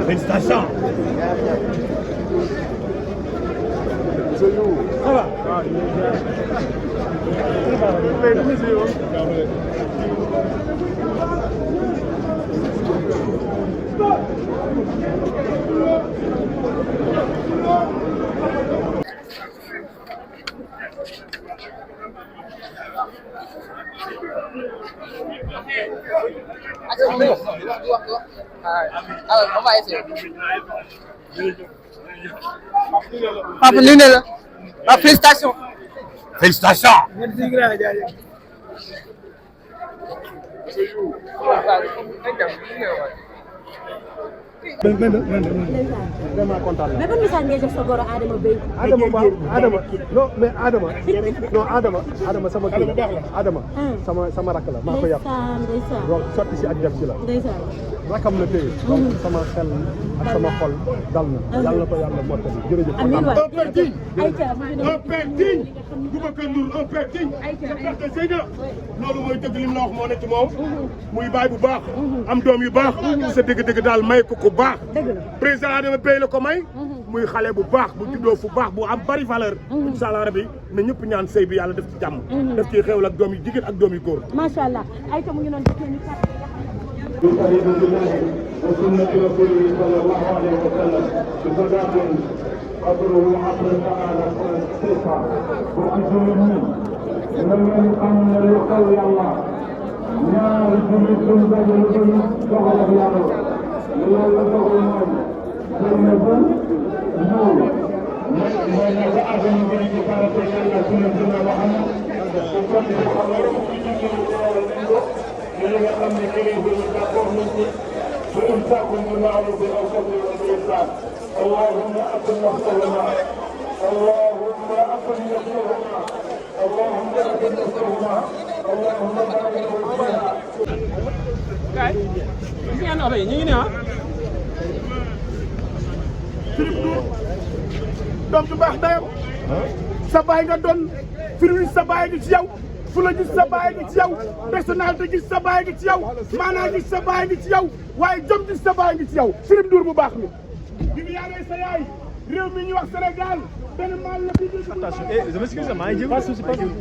Félicitations. Ça va. Papa lii ne la waaw félicitations. Félicitations. vraiment kontaan naa. mais ban message ngay jox sa goro Adama Bey. Adama ba Adama non mais Adama non Adama sama kii la Adama sama rakk la maa ko yàq ndeysaan donc sotti si ak def ci la ndeysaan rakam la téye donc sama xel ak sama xol dal na yàlla na ko yàlla mottali jërëjëf amiin waay Un père digne. Aïcha mu ngi Un père digne. Boubacar Ndour un père digne. Père Seyda. loolu mooy dëgg li mu la wax moo ne ci moom. muy baay bu baax. am doom yu baax. sa dëgg-dëgg daal may ko baax. dëgg la président Adama Bey la ko may. muy xale bu baax bu juddoo fu baax bu am bari valeur. incha allah rabi na ñëpp ñaan sëy bi yàlla def ci jàmm. def ci xéwal ak doom yu jigéen ak doom yu góor. macha allah Aïcha mu ngi noonu def ni يستعيذ بالله وسنة رسوله صلى الله عليه وسلم بصداق قدره عبر تعالى صيحة وحجرني لم يقم يقوي الله يا رجل الزلزال شغل بيانو لولا تقولون زينب نور من يتأذن بالكفارة إلا سنة محمد وقد تحرروا في جنة li nga xam ne kilifa yi d'accord nañ ci su imsaakum bil ma'ruf aw tasrihun bi ihsan allahumma aqim nafsahuma allahumma aqim nafsahuma allahumma aqim nafsahuma allahumma barik fiha kay gis ngeen oto yi ñu ngi ne ah. Philippe Ndour doom ju baax dayam sa baay nga doon firwi sa baay gi ci yow fu la gis sa baay gi ci yow personnalité gis sa baay gi ci yow maanaa gis sa baay gi ci yow waaye jom gis sa baay gi ci yow Philippe Ndour bu baax mi bi mu yaaree sa yaay réew mi ñu wax Sénégal benn maal la bi attention je m'excuse maa ngi jéem